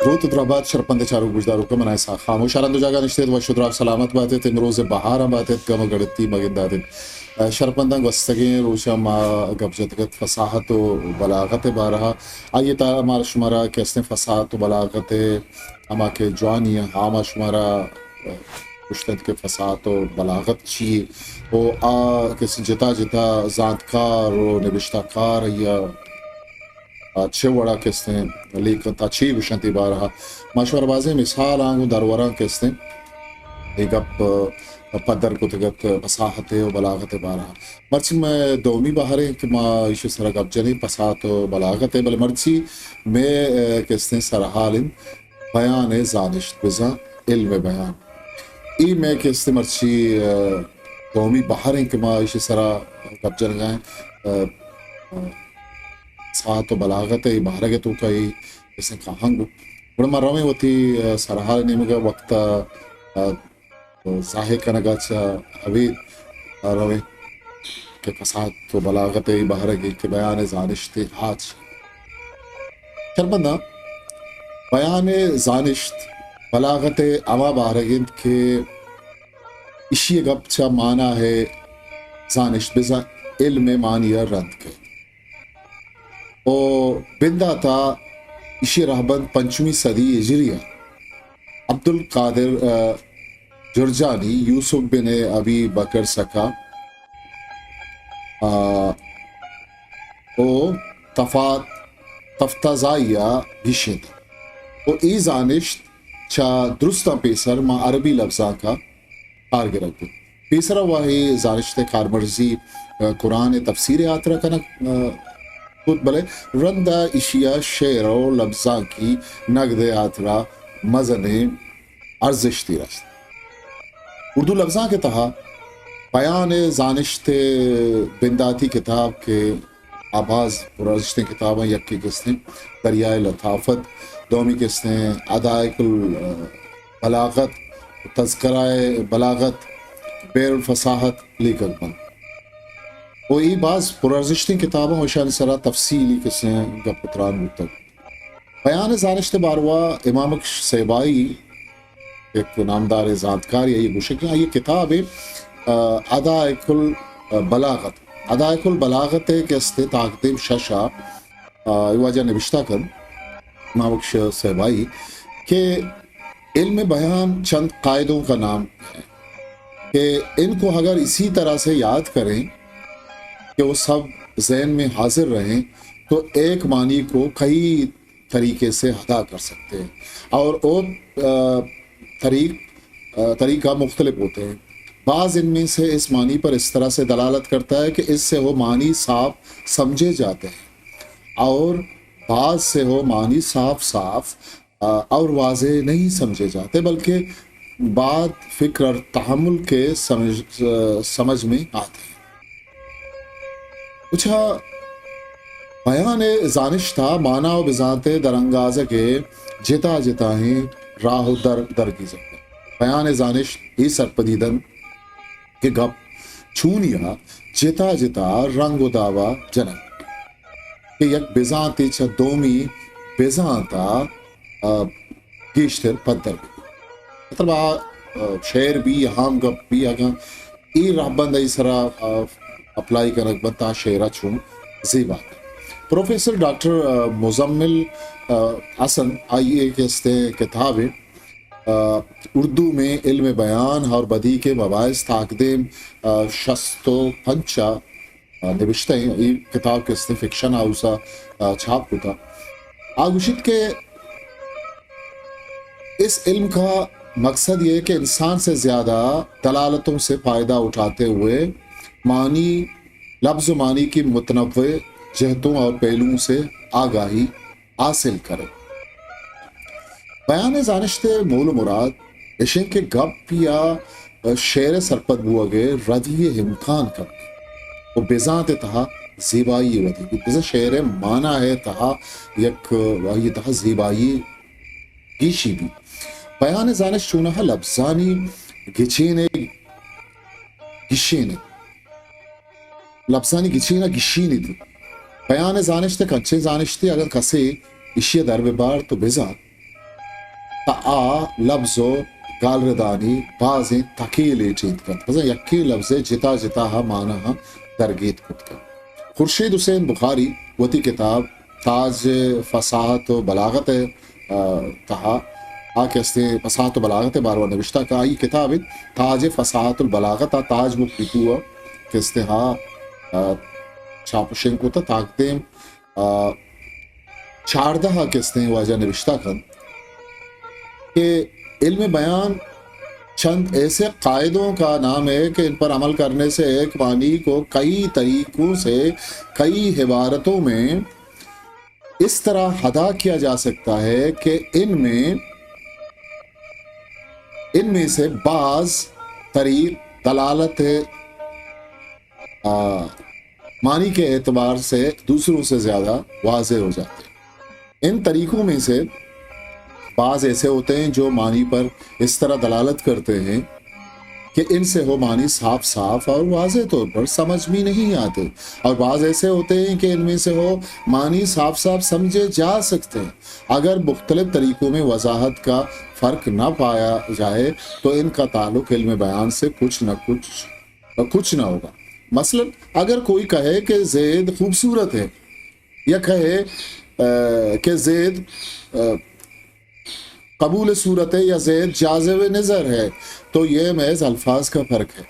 روت ءُ دراہ بات شرپندیں چاروک گوشداروکاں، من آں اسحاق خاموش، ہر ہند ءُ جاگہ نشتگ ات، وش ءُ دراہ سلامت بات ات، امروز بہاراں بات ات، گم ءُ گڑتی مہ گندات ات۔ شرپنداں، گوستگیں روچاں ما گپ جتگ ات فصاحت ءُ بلاغت ءِ بارہ ءَ۔ آئی ءِ تہا ما شمارا کہ استیں فصاحت ءُ بلاغت ءِ ہما کہ جوانی ءَ، آ ما شمارا گوشت انت کہ فصاحت ءُ بلاغت چی یے ءُ آ کہ استیں جتا جتا زانتکار ءُ نبشتہ کار آئی ءَ آ چہ وڑا کہ استیں لیک انت، آ چی گوش انت اے بارہ ءَ۔ ما شمارا بازیں مثالاں گوں درور آں کہ استیں اے گپ، آ، پدر کتگ ات فصاحت ءُ بلاغت ءِ بارہ ءَ۔ مرچی مئے دومی بہر ایں کہ ما ایشی سرا گپ جنیں، فصاحت ءُ بلاغت ءِ، بلے مرچی مئے، آ، کہ استیں سرحال انت بیان ءِ زانشت، بزاں علم بیان۔ اے مئے کہ استیں مرچی، آ، دومی بہر ایں کہ ما ایشی سرا گپ جنگ ءَ ایں۔ آ، آ، فصاحت ءُ بلاغت ءِ بہرگ ءِ توکا اے استیں کاہنگ۔ گڑا ما رویں وتی، آ، سرحال ءِ نیمگ ءَ، وقت ءَ، آ، ظاہر کنگ ءَ چہ ابید، آ، رویں کہ فصاحت ءُ بلاغت ءِ بہرگ ءَ کہ بیان ءِ زانشت ءِ آ چی۔ شرپنداں، بیان ءِ زانشت بلاغت ءِ ہما بہرگ انت کہ ایشی ءِ گپ چہ مانا ءِ زانشت، بزاں علم ءِ معنی ءَ رند کئیت۔ ءُ بندات ءَ ایشی ءِ رہبند پنچمی صدی ہجری ءَ عبدالقادر، آ، جرجانی، یوسف بن ابی بکر سکا، آ، ءُ تفات، تفتازائی ءَ گیشینت ءُ اے زانشت چہ درستاں پیسر ماں عربی لبزانک ءَ کار گرگ بوت۔ پیسرا وا اے زانشت ءِ کارمرزی، آ، قرآن ءِ تفسیر ءِ ہاترا کنگ، آ، بوت، بلے رند ءَ ایشی ءَ شعر ءُ لبزانکی نگد ءِ ہاترا مزنیں ارزشتے رست۔ اردو لبزانک ءِ تہا بیان ءِ زانشت ءِ بنداتی کتاب کہ آ باز پرارزشتیں کتاباں، یکے کہ استیں دریائے لطافت، دومی کہ استیں حدائق البلاغت، تذکرہ بلاغت، بحر الفصاحت لیکگ بنت۔ ءُ اے باز پرارزشتیں کتاباں، اشانی سرا تفصیلی کہ استیں گپ ءُ تران بوتگ۔ بیان ءِ زانشت ءِ باروا امام بخش سیبائی، یک نامداریں زانتکارے، آئی ءِ گوشگ کہ آئی ءِ کتابے، آ، حدائق البلاغت۔ حدائق البلاغت ءِ کہ استیں تاکدیم شش ءَ، آ، اے واجہ نبشتہ کنت، امام بخش سیبائی، کہ علم بیان چند قاعدوں کا نام ہے کہ ان کو اگر اسی طرح سے یاد کریں کہ وہ سب ذہن میں حاضر رہیں تو ایک معنی کو کئی طریقے سے ادا کر سکتے ہیں۔ اور وہ، آ، طریق-، آ، طریقہ مختلف ہوتے ہیں۔ بعض ان میں سے اس معنی پر اس طرح سے دلالت کرتا ہے کہ اس سے وہ معنی صاف سمجھے جاتے ہیں اور بعض سے وہ معنی صاف صاف، آ، اور واضح نہیں سمجھے جاتے، بلکہ بعد فکر اور تحمل کے سمجھ، آ، سمجھ میں آتے ہیں۔ اچھا، بیان ءِ زانشت ءَ مانا ءُ بزانت ءِ درانگازگ ءِ جتا جتائیں راہ ءُ در درگیجگ۔ بیان ءِ زانشت اے سرپدی دنت کہ گپ چونیا جتا جتا رنگ ءُ داب ءَ جنگ کہ یک بزانتے چہ دومی بزانت ءَ، آ، گیشتر پدر بہ بیت۔ مطلب آ، آ، شعر بی، عام گپ بی، اگاں اے رہبند ءِ سرا، آ، اپلائی کنگ بنت، آ شعر ءَ چون زیبا کنت۔ پروفیسر ڈاکٹر، آ، مزمل، آ، حسن، آئی ءِ کہ استیں کتابے، آ، اردو میں علم بیان اور بدیع کے مباحث، تاکدیم، آ، شست ءُ پنچ ءَ آ، نبشتہ ایں، اے کتاب کہ استیں فکشن ہاؤس ءَ، آ، چھاپ کتا۔ آ گوشیت کہ اس علم کا مقصد یہ ہے کہ انسان سے زیادہ دلالتوں سے فائدہ اٹھاتے ہوئے معنی، لفظ و معنی کی متنوع جہتوں اور پہلوؤں سے آگاہی حاصل کرے۔ بیان ءِ زانشت ءِ مول ءُ مراد اش انت کہ گپ یا شعر ءِ سرپد بوگ ءِ ردی ءِ امکان کم و بزانت ءِ تہا زیبائی ءِ ودی بیت۔ بزاں شعر ءِ مانا ءِ تہا یک، آئی ءِ تہا زیبائی گیشی بیت۔ بیان ءِ زانشت چوناہا لبزانی گچین ءِ گیشین ءِ لبزانی گچین ءَ گیشینیت۔ بیان ءِ زانشت یک انچیں زانشتے، اگاں کسے ایشی ءَ در بہ بارت و بزانت، تا آ لبز و گالردانی بازیں تکے لیٹینت کنت، بزاں یکیں لبزے جتا جتا ہا معناہاں درگیت کت کنت۔ خورشید حسین بخاری وتی کتاب تاج فصاحت و بلاغت ء، آ، تہا آ کہ استیں فصاحت و بلاغت ء باروا نوشتہ کہ آئی کتاب انت تاج فصاحت البلاغت، آ تاج بک ڈپو ء کہ استیں ہا، آ، چھاپ و شنگ کتہ۔ تاکدیم آ، چاردہ ء کہ استیں واجہ نوشتہ کنت کہ علم بیان چند ایسے قاعدوں کا نام ہے کہ ان پر عمل کرنے سے ایک معنی کو کئی طریقوں سے، کئی عبارتوں میں اس طرح ادا کیا جا سکتا ہے کہ ان میں، ان میں سے بعض طریق دلالت آ، معنی کے اعتبار سے دوسروں سے زیادہ واضح ہو جاتے ہیں۔ ان طریقوں میں سے بعض ایسے ہوتے ہیں جو معنی پر اس طرح دلالت کرتے ہیں کہ ان سے ہو معنی صاف صاف اور واضح طور پر سمجھ میں نہیں آتے، اور بعض ایسے ہوتے ہیں کہ ان میں سے ہو معنی صاف صاف سمجھے جا سکتے ہیں۔ اگر مختلف طریقوں میں وضاحت کا فرق نہ پایا جائے تو ان کا تعلق علم بیان سے کچھ نہ کچھ کچھ نہ ہوگا۔ مثلاً اگر کوئی کہے کہ زید خوبصورت ہے، یا کہے، آ، کہ زید، آ، قبول صورت ہے یا زید جاذب نظر ہے، تو یہ محض الفاظ کا فرق ہے۔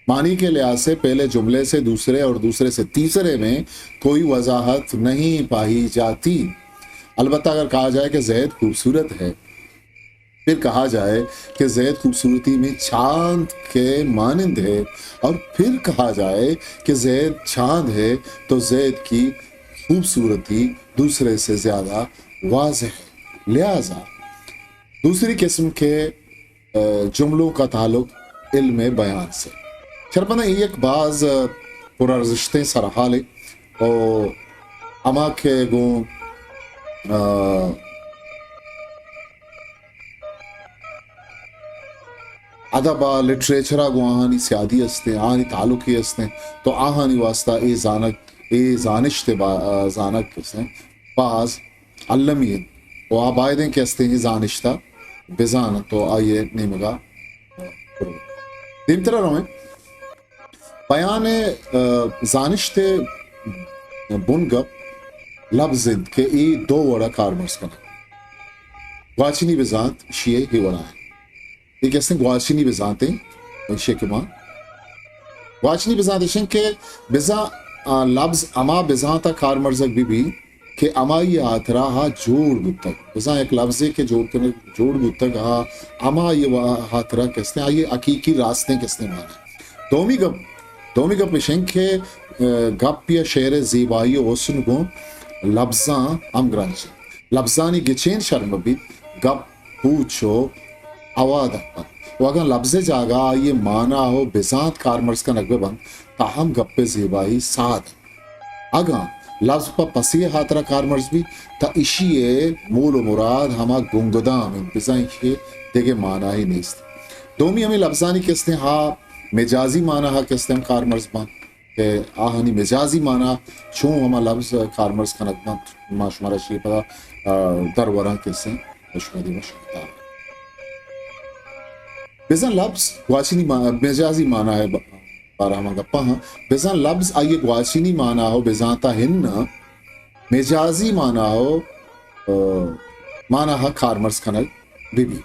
معنی کے لحاظ سے پہلے جملے سے دوسرے اور دوسرے سے تیسرے میں کوئی وضاحت نہیں پائی جاتی۔ البتہ اگر کہا جائے کہ زید خوبصورت ہے، پھر کہا جائے کہ زید خوبصورتی میں چاند کے مانند ہے، اور پھر کہا جائے کہ زید چاند ہے، تو زید کی خوبصورتی دوسرے سے زیادہ واضح ہے۔ لہذا دوسری قسم کے، آ، جملوں کا تعلق علم بیان سے۔ شرپندہ، یہ ایک باز، آ، پرارزشتیں سرحالے، او ہما کہ گوں، آ، ادب ء لٹریچر ء گوں آہانی سیادی استیں، آہانی تعلقے استیں، تو آہانی واسطہ اے زانگ، اے زانشت با-، زانگ استیں، باز المی انت و آ بایدیں کہ استیں اے زانشت ء بزانت و آئی ء نیمگ ء دیمتر ء رویں۔ بیان ء، آ، زانشت ء بنگپ لبز انت کہ اے دو وڑ ء کارمرز کنگ۔ گواچنی بزانت ایشی ء اے وڑ ء انت۔ اے کہ استیں گواچنی بزانت انت، ایشی ء کہ ما گواچنی بزانت ایش انت کہ بزاں، آ، لبز ہما بزانت ء کارمرزگ بہ بیت کہ ہمائی ء ہاترا ہا جوڑ بوتگ۔ بزاں یک لبزے کہ جوڑ کنگ، جوڑ بوتگ، ہا ہمائی ء ہاترا کہ استیں، آئی ء حقیقی راستیں کہ استیں معنی۔ دومی گپ، دومی گپ اش انت کہ، آ، گپ یا شعر ء زیبائی و حسن گوں لبزاں ہمگرنچ انت۔ لبزانی گچین شر مہ بیت، گپ پوچ و ہوا دپ انت۔ و اگاں لبز ء جاگہ آئی ء مانا و بزانت کارمرز کنگ بہ بنت، تاں ہم گپ ء زیبائی ساد انت۔ اگاں لبز پہ پسے ء ہاترا کارمرز بیت، تاں ایشی ء مول و مراد ہما گنگدام انت، بزاں ایشی ء دگہ ماناہے نیست۔ دومی ہمے لبزانی کہ استیں ہا مجازی مانا ہا کہ استیں ہم کارمرز باں کہ آہانی مجازی مانا چون ہما لبز کارمرز کنگ بنت، ما شمارا شی پدا، آ، دروران کہ استیں شما دیما شنگتار۔ بزاں لبز گواچنی ما-، مجازی مانا ء ب-، بارہ ہما گپاں ہاں۔ بزاں لبز آئی ء گواچنی مانا ہو بزاں تا ہن مجازی مانا ہو، آ، مانا ہا کارمرز کنگ بہ بی۔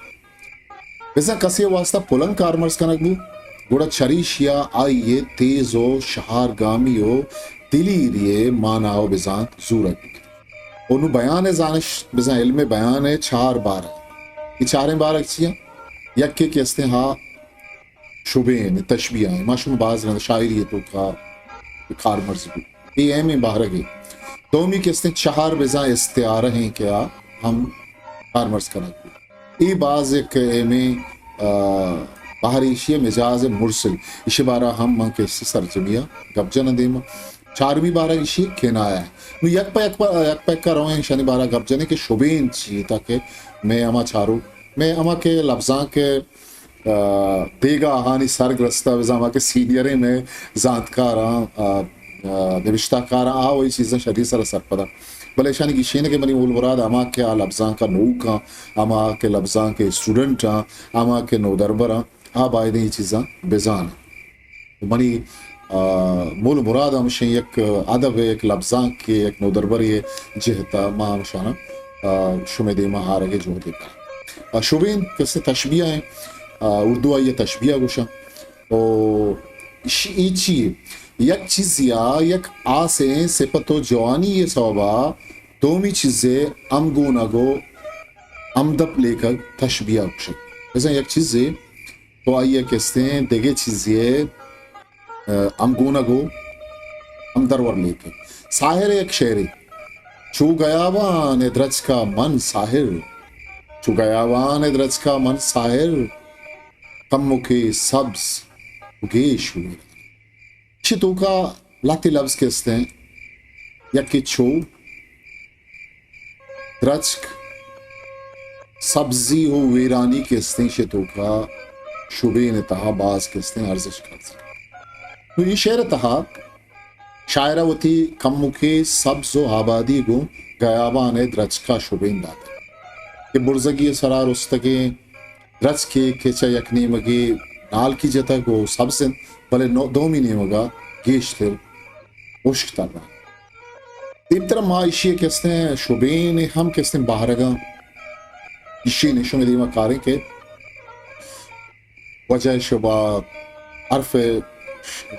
بزاں کسے ء واستا پلنگ کارمرز کنگ بو، گڑا چریشیا آئی ء تیز و شہارگامی و دلیری ء مانا و بزانت زورگ بوت۔ و نوں بیان ء زانش، بزاں علم بیان ء چار بارگ۔ اے چاریں بارگ چی انت؟ یکے کہ استیں ہا شبین، تشبیہ ہیں، ما شما باز رند شاعری ء توکا کارمرز بوت۔ اے اہمیں بہرگے۔ دومی کہ استیں چہار بزاں استعارہ ہیں کہ آ ہم کارمرز کنگ بوت۔ اے باز یک اہمیں، آ، بہر ایشی ء مجاز مرسل، ایشی بارہ ہم من کہ استیں سرجمی ء گپ جناں دیما۔ چارمی بارہ ایشی کنایہ ہے۔ نوں یک پہ یک پہ، یک پہ یک رویں ایشانی بارہ گپ جنیں کہ شبین چی تاکہ میں ہما چارو، میں ہما کہ لبزاں کہ آ، دیگا آہانی سرگرستہ بزاں ہما کہ سینئریں مئے زانتکاراں، آ، آ، نبشتہ کاراں، آ وہی چیزاں شری سر سرپداں۔ بلے اشانی گیشینگ ءِ منی مول مراد ہما کہ آ لبزانک ءَ نوک آں، ہما کہ لبزانک ءِ اسٹوڈنٹ آں، ہما کہ نودربر آں، آ بایدیں اے چیزاں بزان انت۔ منی، آ، مول مراد ہمشیں یک ادب ءِ، یک لبزانک ءِ، یک نودربرے ءِ جہت ءَ ما ہمشاناں، آ، شمئے دیم ءَ آرگ ءِ جہد ءَ کناں۔ آ، شبین کسے تشبیہ ایں، آ، اردو آئی ءَ تشبیہ گوشاں۔ او ایشی، اے چی؟ یک چیزے ءَ یک ہاسیں صفت و جوانی ءِ سوب ءَ دومی چیزے ہمگونگ و ہمدپ لیکگ تشبیہ گوشگ۔ بزاں یک چیزے تو آئی ءَ کستیں دگہ چیزے ءِ، آ، ہمگونگ و ہمدرور لیکگ۔ ساحر ءِ یک شعرے، چو گیابان ءِ درچک ءَ من ساحر، چو گیابان ءِ درچک ءَ من ساحر، کمکے سبز و گیش ویران۔ چہ توکا لہتے لبز کستیں، یکے چو، درچک، سبزی و ویرانی کستیں، چہ توکا شبین ءِ تہا باز کستیں ارزش کرزا۔ نوں اے شعر ءِ تہا شاعر ءَ وتی کمکے سبز و آبادی گوں گیابان ءِ درچک ءَ شبین داتگ کہ برزگی ءِ سرا رستگیں درچکے کہ چہ یک نیمگے نالکی جتگ و سبز انت، بلے نو-، دومی نیمگا گیشتر ہشک تران۔ دیمترا ما ایشی ءِ کستیں شبین ءِ ہم کستیں بہرگاں ایشی نشون دیما کاریں کہ وجہ شبہ، حرف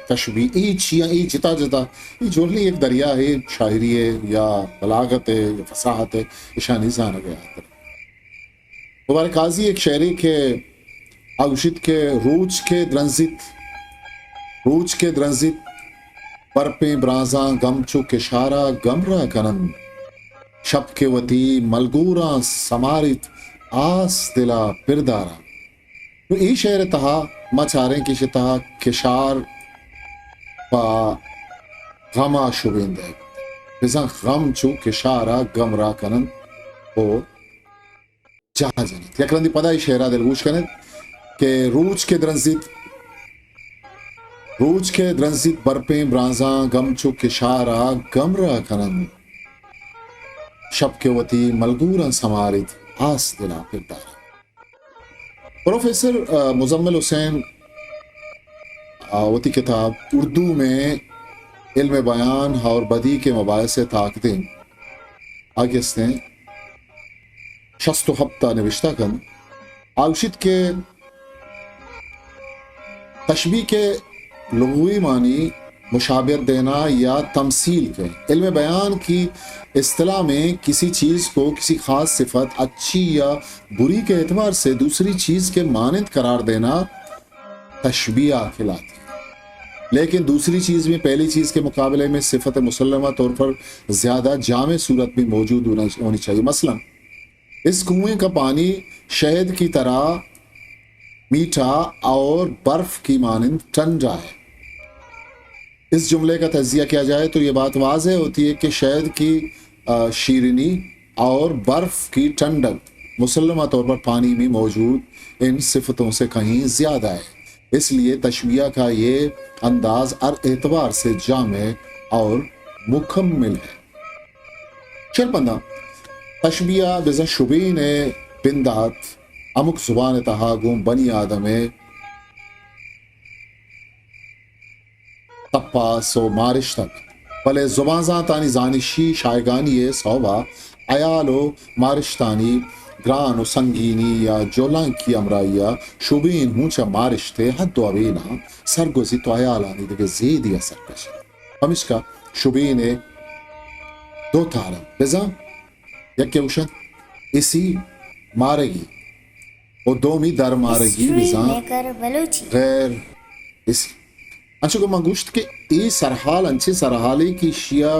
تشبیہ، اے چیاں، اے جتا جتا، اے جوڑنی یک دریا ہے، شاعری ہے یا بلاغت ہے یا فصاحت ہے، اشانی زانگ ءِ ہاتر۔ مبارک قاضی یک شعرے کہ آ گوشیت کہ روچ کہ درنزیت، روچ کہ درنزیت، برپیں برانزاں گم چو کشارا گم را کننت، شپ کہ وتی ملگوراں سماریت، آس دلا پر دارا۔ نوں اے شعر ءِ تہا ما چاریں کہ ایشی ءِ تہا کشار پہ غم ءَ شبین دئیگ۔ بزاں غم چو کشار ءَ گم را کن انت و جاہ جن انت۔ یک رندے پدا اے شعر ءَ دلگوش کن انت کہ روچ کہ درنزیت، روچ کہ درنزیت برپیں برانزاں گم چو کشار ءَ گم را کن انت۔ شپ کہ وتی ملگوراں سماریت آس دل ءَ پر دار انت۔ پروفیسر، آ، مزمل حسین، آ، وتی کتاب اردو میں علم بیان اور بدیع کے مباحث تاک دیم، آ گستیں شست و ہپت ءَ نبشتہ کنت۔ آ گوشیت کہ تشبیہ کے لغوی معنی مشابہت دینا یا تمثیل کے۔ علم بیان کی اصطلاح میں کسی چیز کو کسی خاص صفت، اچھی یا بری کے اعتبار سے دوسری چیز کے مانند قرار دینا تشبیہ کہلاتی ہے۔ لیکن دوسری چیز میں پہلی چیز کے مقابلے میں صفت مسلمہ طور پر زیادہ جامع صورت بھی موجود ہونا، ہونی چاہیے۔ مثلاً، اس کنویں کا پانی شہد کی طرح میٹھا اور برف کی مانند ٹھنڈا ہے۔ اس جملے کا تجزیہ کیا جائے تو یہ بات واضح ہوتی ہے کہ شہد کی، آ، شیرینی اور برف کی ٹھنڈک مسلمہ طور پر پانی میں موجود ان صفتوں سے کہیں زیادہ ہے۔ اس لیے تشبیہ کا یہ انداز ہر اعتبار سے جامع اور مکمل ہے۔ شرپنداں، تشبیہ بزاں شبین ءِ بندات ہمک زبان ءِ تہا گوں بنی آدم ءِ تپاس و مارشت انت، بلے زبانزانتانی زانشی شایگانی ءِ سوب ءَ ہیال و مارشتانی گران و سنگینی یا جہلانکی ہمراہی ءَ شبین ہوں چہ مارشت ءِ حد و حویلاں سرگوزیت و ہیالانی دگہ زیدی ءَ سرکش انت۔ پمیشکا شبین ءِ دو تہر انت، بزاں یکے گوشنت حسی مارگی و دومی در مارگی، ہسٹری بزاں میکر بلوچی۔ غیر حسی۔ انچو کہ من گوشت کہ اے سرحال انچیں سرحالے کہ ایشی ءَ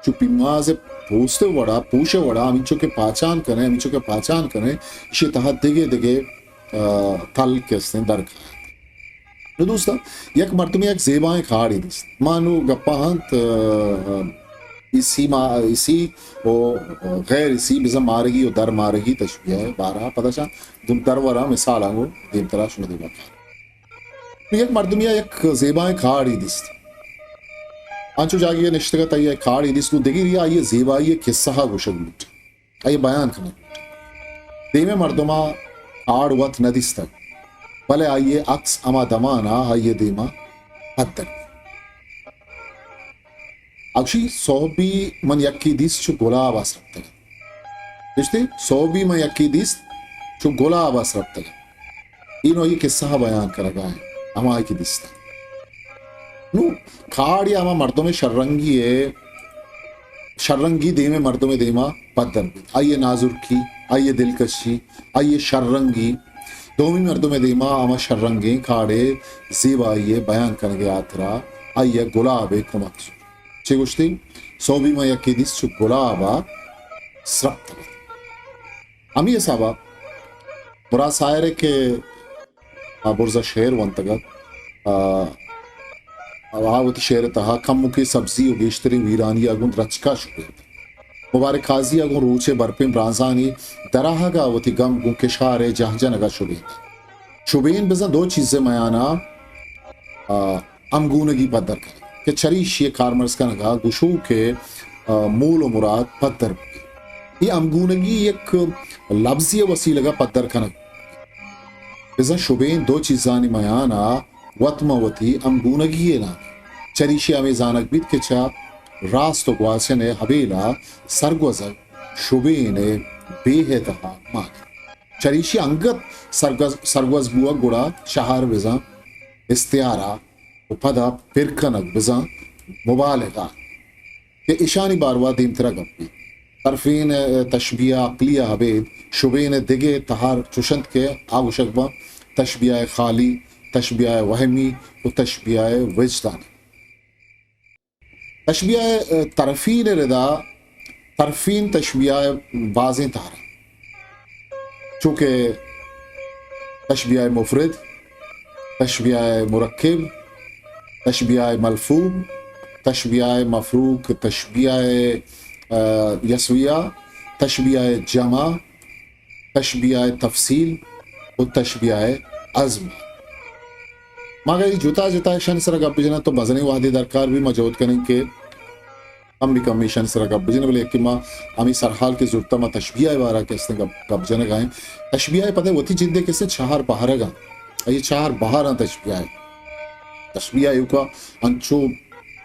چو پیماز ءِ پوست ءِ وڑا، پوش ءِ وڑا، ہمینچو کہ پاچان کنئے، ہمینچو کہ پاچان کنئے، ایشی ءِ تہا دگہ دگہ، آ، تل کہ استیں در کایاں۔ نوں دوستاں، یک مردمے یک زیبائیں کاڑے دیست۔ ما نوں گپا انت، آ، حسی ما-، حسی و غیر حسی، بزاں مارگی و در مارگی تشبیہ ءِ بارہ ءَ، پدا چہ درور ءَ مثالاں گوں دیمترا شمئے دیما کار۔ یک مردمے ءَ یک زیبائیں کاڑے دیست۔ انچو جاگہے نشتگ ات، آئی ء کاڑے دیست، گوں دگری آئی ء زیبائی ء کسہ ء گوشگ بوت، آئی ء بیان کنگ بوت۔ دیمے مردماں کاڑ وت نہ دیستگ، بلے آئی ء عکس ہما دمان ء آئی ء دیما پدر بوت۔ اگشی سہبی من یکے دیست چو گلاب ء سرپتگ ات۔ گشتے، سہبی من یکے دیست چو گلاب ء سرپتگ ات۔ اے نوں آئی کسہ ء بیان کنگا انت، ہمائی کہ دیستگ۔ نوں کاڑ یا ہما مردم شررنگی ء، شررنگی دیمے مردم دیما پدر بیت۔ آئی نازرکی، آئی دلکشی، آئی شررنگی، دومی مردم دیما ہما شررنگیں کاڑے زیبائی بیان کنگے ہاترا آئی گلابے کمک۔ چے گوشتی؟ سہبی من یکے دیست چو گلاب ء سرپتگ ات۔ ہمے حساب ء مراد ساحر ء کہ آ برز ء شعر ونتگ ات، آ، آ وتی شعر ء تہا کمکے سبزی و گیشتریں ویرانی ء گوں درچک ء شبینت۔ مبارک قاضی ء گوں روچ ء برپیں برانزانی دراہگ ء وتی گم گوں کشار ء جہ جنگ ء شبینت۔ شبین بزاں دو چیز ء میان ء، آ، ہمگونگی پدر کنگ کہ چریشی ء کارمرز کنگ ء گشوک ء، آ، مول و مراد پدر بوت۔ اے ہمگونگی یک لبزی ء وسیلگ ء پدر کنگ۔ بزاں شبین دو چیزانی میان ء وت ماں وتی ہمگونگی ء نام۔ چریشی ء ہمے زانگ بیت کہ چہ راست و گواچن ء ہبیل ء سرگوزگ شبین ء بیہ ء تہا مان۔ چریشی انگت سرگوز، سرگوز بوگ گڑا شہر بزاں استعارہ و پدا پر کنگ بزاں مبالغہ کہ اشانی باروا دیمترا گپ بیت۔ طرفین ء تشبیہ عقلی ء ابید شبین ء دگہ تہر چوشنت کہ آ گوشگ باں تشبیہ خالی، تشبیہ وہمی و تشبیہ وجدانی۔ تشبیہ ء طرفین ء ردا طرفین تشبیہ ء بازیں تہر انت، چو کہ تشبیہ مفرد، تشبیہ مرکب، تشبیہ ملفوق، تشبیہ مفروق، تشبیہ، آ، یسویہ، تشبیہ جمع، تشبیہ تفصیل و تشبیہ عزم۔ ما اگاں اے جتا جتا اشانی سرا گپ بجناں تو مزنیں وہدے درکار بی، ما جہد کنیں کہ کم بی کم ایشانی سرا گپ بجنیں، بلے یکے ما ہمے سرحال کہ زرتا ما تشبیہ بارا کہ استیں گپ، گپ جنگا ایں۔ تشبیہ پدا وتی جندے کہ استیں چہار بہرگاں۔ اے چہار بہراں تشبیہ۔ تشبیہ ایوکا انچو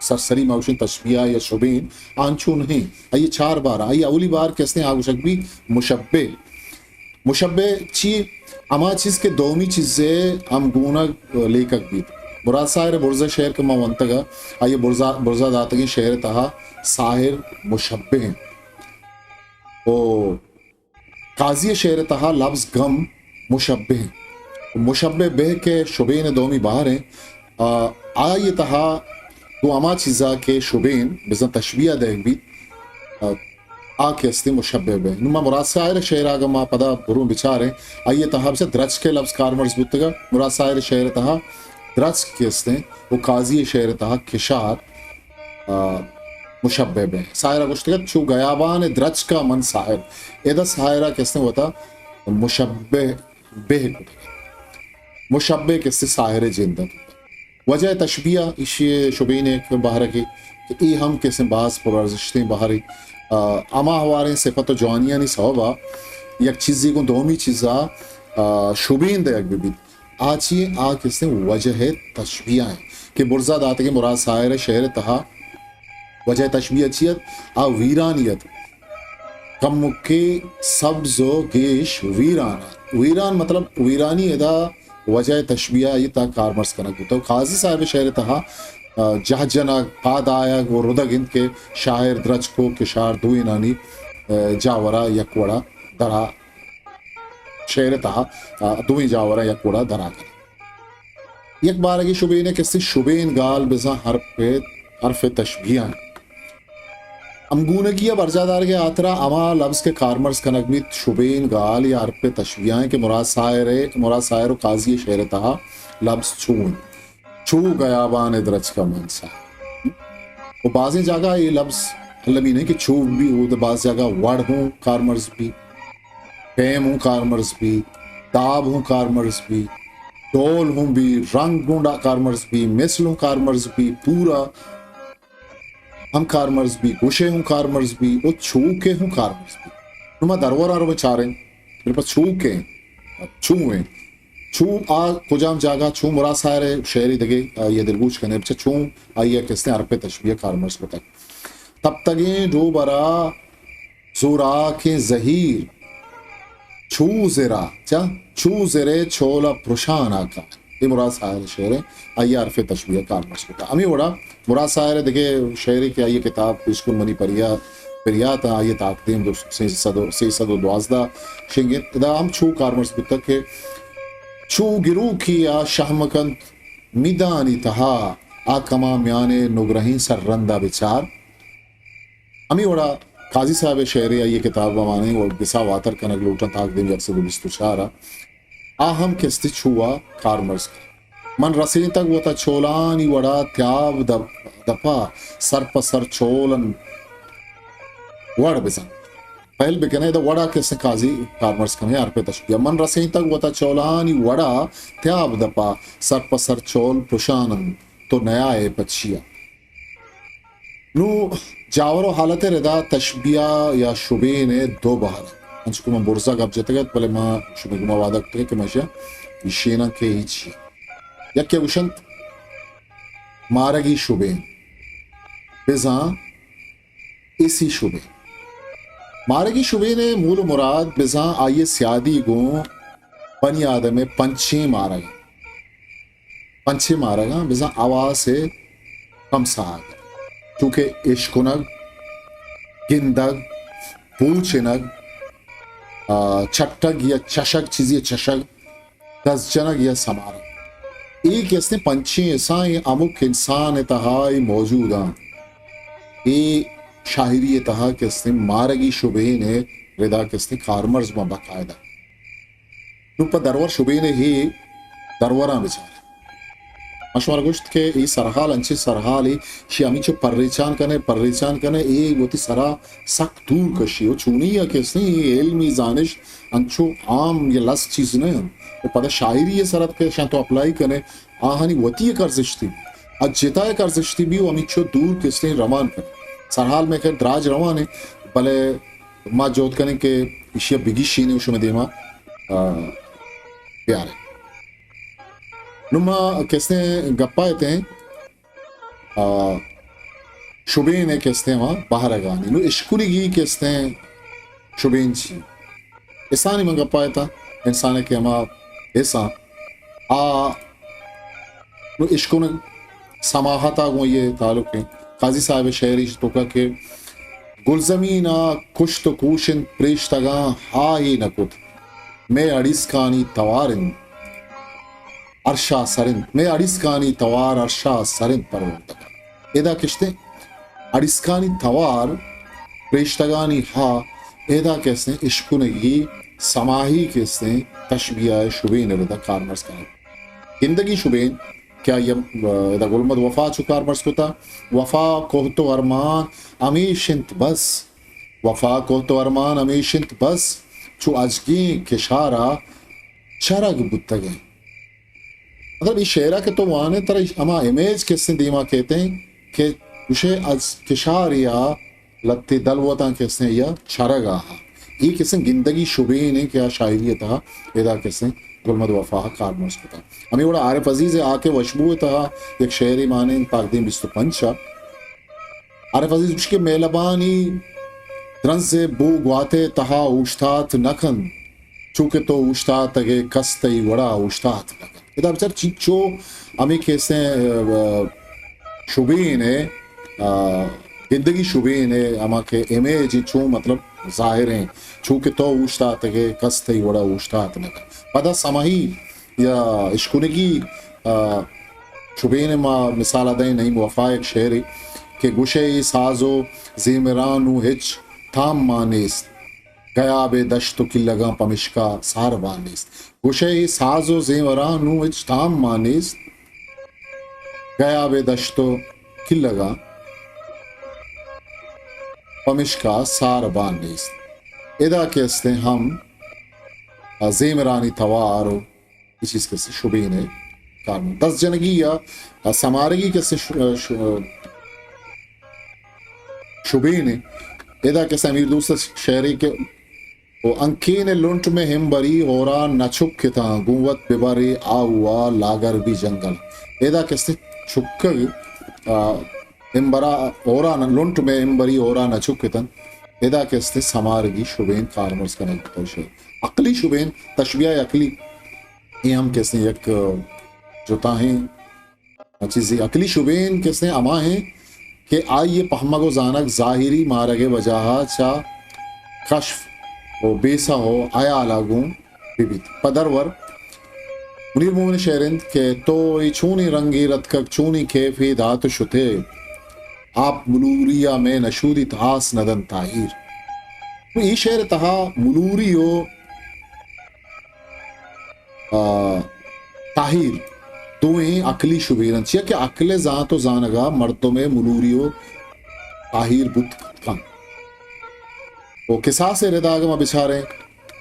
سرسری ما گوشیں تشبیہ یا شبین، آ انچو نہیں۔ آئی چار بار، آئی اولی بار کہ استیں آ گوشگ بی مشبہ۔ مشبہ چی؟ ہما چیز کہ دومی چیزے ہم گونگ لیکگ بیت۔ مراد ساحر برزا شعر کہ ما ونتگ، آئی برزا، برزا داتگیں شعر تہا ساحر مشبہ انت۔ او قاضی ء شعر ء تہا لبز گم مشبہ انت۔ مشبہ بہ کہ شبین ء دومی بہر انت، آ، آئی ء تہا گوں ہما چیزا کہ شبین بزاں تشبیہ دئیگ بیت، آ، آ کہ استیں مشبہ بہ۔ نوں ما مراد ساحر ء شعر ء اگاں ما پدا بروں بچاریں، آئی ء تہا بزاں درچک ء لبز کارمرز بوتگ ء مراد ساحر ء شعر ء تہا درچک کہ استیں و قاضی ء شعر ء تہا کشار، آ، مشبہ بہ۔ ساحر ء گوشتگ ات، چو گیابان درچک ء من ساحر۔ ادا ساحر ء کہ استیں وتا مشبہ بہ کتگ۔ مشبہ کہ استیں ساحر ء جند ات۔ وجہ تشبیہ ایشی ء شبین ء یک بہرگے کہ اے ہم کہ استیں باز پرارزشتیں بہرے۔ آ، ہما ہواریں صفت و جوانیانی سوب ء یک چیزے گوں دومی چیزا، آ، شبین دئیگ بہ بیت۔ آ چی؟ آ کہ استیں وجہ تشبیہ انت کہ برزا داتگیں مراد ساحر ء شعر ء تہا۔ وجہ تشبیہ چی ات؟ آ ویرانی ات۔ کمکے سبز و گیش ویران ات۔ ویران مطلب ویرانی ادا وجہ تشبیہ ء تہا کارمرز کنگ بوتگ۔ قاضی صاحب ء شعر ء تہا، آ، جہ جنگ، پاد آیگ و ردگ انت کہ شاعر درچک و کشار دوئینانی، آ، جاورا یک وڑا درا شعر ء تہا، آ، دوئیں جاوراں یک وڑا درا کنیں۔ یک بارگی شبین ء کسے شبین گال بزاں حرف، حرف تشبیہ انت۔ ہمگونگی ء برجاہ دارگ ء ہاترا ہما لبز کہ کارمرز کنگ بیت شبین گال یا حرف تشبیہ انت کہ مراد ساحر ء، مراد ساحر و قاضی ء شعر ء تہا لبز چو انت۔ چو گیابان درچک ء من ساحر۔ و بازیں جاگہ اے لبز المی نہیں کہ چو بھی، وہ تو باز جاگہ وڑ ہوں کارمرز بھی۔ پیم ہوں کارمرز بی، داب ہوں کارمرز بی، ڈول ہوں بی، رنگ ہوں ڈا-، کارمرز بی، مثل ہوں کارمرز بی، پورا ہم کارمرز بی، گوشے ہم کارمرز بی، او چوکے ہم کارمرز بی۔ نو ما درور آ رو چاریں، میرے پاس چوکے، چو ہیں۔ چو آ کجام جاگہ، چو مراد ساحر ءِ شعرے دگے، آئی ءَ دلگوش کنے، بچہ چو آئی ءَ کستے حرف تشبیہ کارمرز کتگ۔ تپتگیں ڈوبرا زوراکیں زہیر، چو زرا، چا، چو زرے چولا پرشانا کا۔ اے مراد ساحر ءِ شعر ءَ، آئی ءَ حرف تشبیہ کارمرز کتا۔ ہمے وڑا مراد ساحر ءِ دگہ شعرے کہ آئی ءِ کتاب پیش کن منی پریا-، پریات ءَ، آئی ءِ تاکدیم دو، سیصد و، سیصد و دوازدہ شنگ انت۔ ادا ہم چو کارمرز بوتگ کہ چو گروکی آ شہم کنت میدانی تہا، آ کما میان نگرہیں سر رندا بچار۔ ہمے وڑا قاضی صاحب ءِ شعرے، آئی ءِ کتاب ءَ مانیں و گسا واتر کنگ لوٹاں، تاکدیم یک سد و بیست و چار ءَ۔ آ ہم کستے چو ءَ کارمرز کن۔ من رسینتگ وتا چولانی وڑا، تیاب دپ-، دپا سر پہ سر چولن وڑ بزن۔ پہل بکنے، ادا وڑا کستے قاضی کارمرز کنے، حرف تشبیہ۔ من رسینتگ وتا چولانی وڑا، تیاب دپا سر پہ سر چول پرشانن، تو نیائے پچیا۔ نوں جاور و حالت ءِ ردا تشبیہ یا شبین ءِ دو بہر انت۔ انچو کہ من برزا گپ جتگ ات، بلے ما شمئے گوما وعدہ کتگ کہ ما اشیا گیشیناں کہ ہچی۔ یکے گوشنت مارگی شبین، بزاں ایسی شبین۔ مارگی شبین ءِ مول و مراد بزاں آئی ءِ سیادی گوں بنی آدم ءِ پنچیں مارگ انت۔ پنچیں مارگاں بزاں حواس ءِ کم ساہگ، چونکہ اشکنگ، گندگ، پوچنگ، آ، چٹگ یا چشگ، چیزی چشگ، دست جنگ یا سمارگ۔ اے کہ استیں پنچیں حساں، اے ہمک انسان ءِ تہا اے موجود آں۔ اے شاعری ءِ تہا کہ استیں مارگی شبین ءِ ردا کہ استیں کارمرز باں باقاعدہ۔ نوں پہ درور شبین ءِ ہے دروراں بچار۔ من شمارا گوشت کہ اے سرحال انچیں سرحالے، شی ہمینچو پریچان کنے، پریچان کنے، اے وتی سرا سک دور کشی و چونی ءَ کہ استیں اے علمی زانشت انچو عام یا لس چیز نہ انت۔ و پدا شاعری ءِ سرا کہ شان تو اپلائی کنے، آہانی وتی یک ارزشتی بی، آ جتا یک ارزشتی بی و ہمینچو دور کہ استیں روان کنے۔ سرحال مئے خیر دراج روان انت، بلے ما جہد کنیں کہ ایشی ءَ بگیشینیں و شمئے دیما، آ، بیاریں۔ نوں ما کستیں گپا اتیں، آ، شبین ءِ کستیں ما بہرگانی۔ نوں اشکنگی کستیں شبین چی؟ اسانی من گپا اتاں، انسان ءِ کہ ہما حساں، آ، نوں اشکنگ سماہت ءَ گوں یہ تعلق انت۔ قاضی صاحب ءِ شعر ایش توکا کہ گلزمین ءَ کشت و کوش انت پریشتگاں، ہاہے نہ کت مئے اڑیسکانی توار انت عرشا سر انت، مئے اڑیسکانی توار عرشا سر انت پروردگار۔ ادا کستیں اڑیسکانی توار، پریشتگانی ہا، ادا کستیں اشکنگی سماہی کستیں تشبیہ ءِ شبین ءِ ردا کارمرز کنگ۔ گندگی شبین کہ آئی ءَ، آ، ادا گل محمد وفا چو کارمرز کتا، وفا کہت و ارمان ہمیش انت بس، وفا کہت و ارمان ہمیش انت بس، چو اجگیں کشارا چرگ بوتگیں۔ مطلب، اے شعرا کہ تو وانے، ترا ہما امیج کسیں دیما کیتیں کہ گوشے از کشاریا لتے دلوتاں کسیں یا چرگا ہا۔ اے کسیں گندگی شبین انت کہ آ شاعری ءِ تہا ادا کسیں گل محمد وفا ءَ کارمرز کتا۔ ہمے وڑا عارف عزیز ءِ آ کہ وشبو ءِ تہا یک شعرے مانیں تاکدیم بیست و پنچ ءَ۔ عارف عزیز گوشی کہ مہلبانی درنز بو گواتے تہا اوشتات نہ کنت، چونکہ تو اوشتاتگے کس تئی وڑا اوشتات نہ کنت۔ ادا بچار چینچو ہمے کسیں، آ، شبین ءِ، آ، گندگی شبین ءِ ہما کہ امیج چون مطلب ظاہر ہیں، چونکہ تو اوشتاتگے کس تئی وڑا اوشتات نہ کنت۔ پدا سماہی یا اشکنگی، آ، شبین ما مثال دئیں نعیم وفا یک شعرے کہ گوشے اے ساز و زیمراں نوں ہچ تام ما نیست، گیاب دشت و کلگاں پمشکا ساربان نیست۔ گوشے اے ساز و زیمراں نوں ہچ تام ما نیست، گیاب دشت و کلگاں پمشکا ساربان نیست۔ ادا کہ استیں ہم زیمرانی توار و اے چیز کسے شبین ءِ کارمرز۔ دست جنگی یا سمارگی کسے ش-، ش-، شبین ء۔ ادا کسے امیر دوست ء شعرے کہ او انکین لنٹ میں ہمبری ہورا نہ چکتاں، گوں وت ببرے آہوا لاگر بی جنگل۔ ادا کسے چکگ، آ، ہمبرا ہورا نہ، لنٹ میں ہمبری ہورا نہ چکتن۔ ادا کسے سمارگی شبین کارمرز کنگ بوتگ شے۔ عقلی شبین، تشبیہ عقلی، اے ہم کسے یک جتاہیں چیزے۔ عقلی شبین کسے ہما ہیں کہ آئی پہمگ و زانگ ظاہری مارگ وجہ چا کشف و بیسہ و حیالا گوں بہ بیت۔ پہ درور منیر مومن شعر انت کہ تو اے چونیں رنگے رتکگ، چونیں کیفے دات و شتے، آپ ملوری ء مئے نشودیت آس ندنت تاہیر۔ تو اے شعر تہا ملوری و، آ، تاہیر دوئیں عقلی شبین انت، چیا کہ عقل زانت و زانگا مردم ملوری و تاہیر بوت کنت۔ و کساس ء ردا اگہ ما بچاریں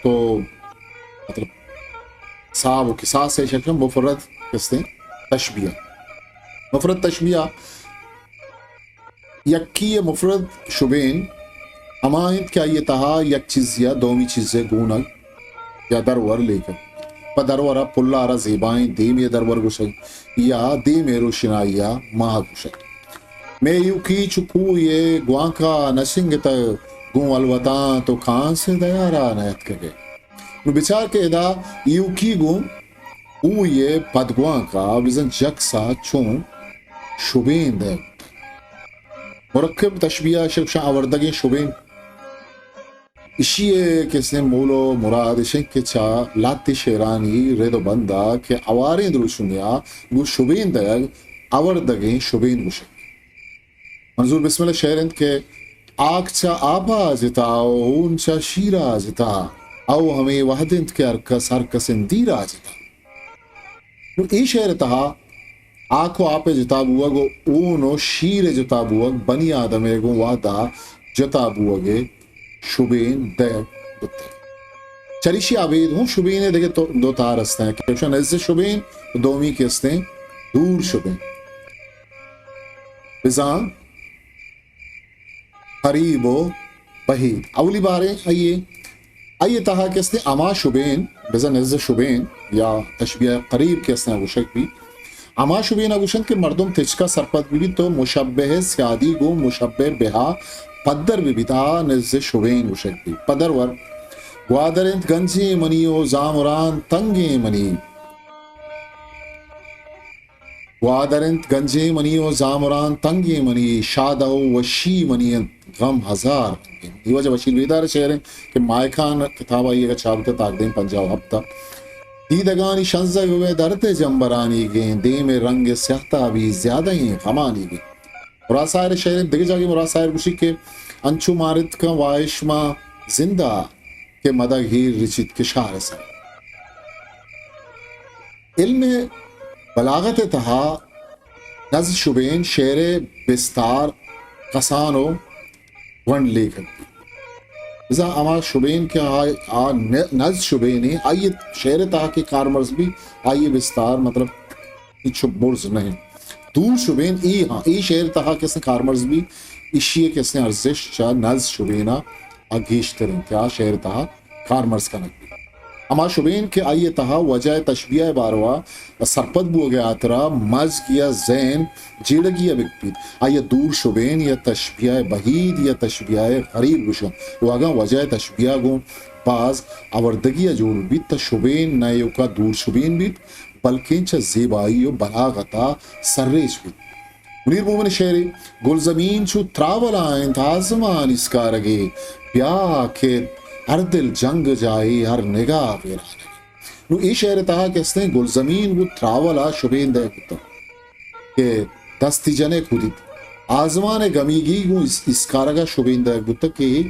تو مطلب، صاحب و کساس ء شکل مفرد کستیں تشبیہ۔ مفرد تشبیہ یکی ء مفرد شبین ہما انت کہ آئی ء تہا یک چیزے ء دومی چیزے گونگ یا درور لیکگ۔ پہ درور ء پلار ء زیبائیں دیمے ء درور گوشگ یا دیم ء روشنائی ء ماہ گوشگ۔ مئے ایوکی چو کوہ ء گوانک ء نہ سنگتگ، گوں الوتاں تو کانس ء دیار ء نیاتکگ ئے۔ نوں بچار کہ ادا ایوکی گوں کوہ ء پدگوانک ء بزاں جکس ء چون شبین دئیگ بوتگ۔ مرکب تشبیہ شکشاں آوردگیں شبین۔ ایشی ء کسیں مول و مراد اش انت کہ چہ لہتے شعرانی رد و بند ء کہ اواریں دروشمے ء گوں شبین دئیگ آوردگیں شبین گوشگ۔ منظور بسمل ء شعر انت کہ آک چہ آپ ء جتا و ہون چہ شیر ء جتا، او ہمے وہد انت کہ ہر کس ہر کس ء دیر ء جتا۔ نوں اے شعر ء تہا آک و آپ ء جتا بوگ و ہون و شیر ء جتا بوگ بنی آدم ء گوں وہد ء جتا بوگ ء شبین دئیگ بوتگ۔ چریشی ابید ہوں شبین ء دگہ تو-، دو تار ہستیں کہ ایشاں نزد شبین و دومی کہ ہستیں دور شبین۔ بزاں قریب و بعید۔ اولی باریں آئی ء، آئی ء تہا کہ استیں ہما شبین، بزاں نزد شبین یا تشبیہ قریب کہ استیں گوشگ بی، ہما شبین ء گوشنت کہ مردم تچکا سرپد بہ بیت تو مشبہ سیادی گوں مشبہ بہا پدر بہ بیت، آ نزد شبین گوشگ بی۔ پدرور گوادر انت گنجیں منی و زامران تنگیں منی۔ گوادر انت گنجیں منی و زامران تنگیں منی، شادہ و وشی منی انت غم ہزار۔ اے واجہ بشیر بیدار ء شعر انت کہ ماہکان کتاب آئی ء چاپ بوتگ تاکدیم پنجاہ و ہپت ء۔ دیدگانی شنزگ و درد ء جمبرانی گیں، دیم ء رنگ سیاہ تابی زیادہ ایں غمانی گیں۔ مراد ساحر ء شعر انت، دگہ جاگے مراد ساحر گوشی کہ انچو مارت کن واہش ماں زندہ کہ مدگ ہیر رچیت کشار ء سر۔ علم بلاغت ء تہا نزد شبین شعر ء بستار کسان و گونڈ لیکگ بیت۔ بزاں ہما شبین کہ آ، آ ن-، نزد شبین ء آئی ء شعر ء تہا کہ کارمرز بیت، آئی ء بستار مطلب ہچ برز نہ انت۔ دور شبین اے ہاں، اے شعر ء تہا کہ استیں کارمرز بیت، ایشی ء کہ استیں ارزشت چہ نزد شبین ء آ گیشتر انت کہ آ شعر ء تہا کارمرز کنگ بیت۔ ہما شبین کہ آئی ء تہا وجہ ء تشبیہ ء باروا سرپد بوگ ء ہاترا مزگ یا ذہن جیڑگی ء بکپیت، آئی ء دور شبین یا تشبیہ بعید یا تشبیہ غریب گوشنت و اگاں وجہ ء تشبیہ گوں باز آوردگی ء جوڑ بیت تہ شبین نہ ایوکا دور شبین بیت بلکیں چہ زیبائی و بلاغت ء سرریچ بیت۔ منیر مومن ء شعرے، گلزمین چو تراولا انت آزمان اسکارگے، بیا کہ ہر دل جنگ جاہے ہر نگاہ ویرانگے۔ نوں اے شعر ء تہا کہ استیں گلزمین گوں تراولا شبین دئیگ بوتگ کہ دستی جنک کدیت آزمان ء گمیگی گوں اس-، اسکارگا شبین دئیگ بوتگ کہ اے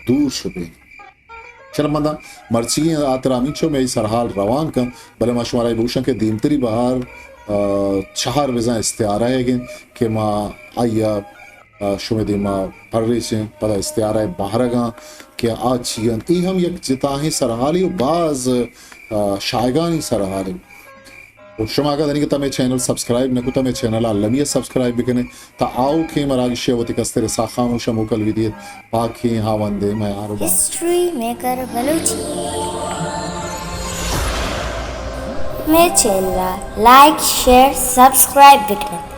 دور شبین۔ شرمنداں مرچیگیں ہاترا ہمینچو مئے سرحال روان کنت، بلے ما شمارا اے بگوشاں کہ دیمتری بہار، آ، چہار بزاں استعارہ ئیگ انت کہ ما آئی ء، آ، شمئے دیما پریچیں، پدا استعارہ بہرگاں کہ آ چی انت۔ اے ہم یک جتاہیں سرحالے و باز، آ، شایگانی سرحالے۔ و شما اگاں دنیگتا مئے چینل سبسکرائب نہ کتا، مئے چینل المی سبسکرائب بکنے تا آؤکیں مراگشی وتی کستر ساخاموش موکل بدیت۔ پاکیں ہاوندے میار با۔ ہسٹری میکر بلوچی۔ مئے چینل لائک، شیئر، سبسکرائب بکنے۔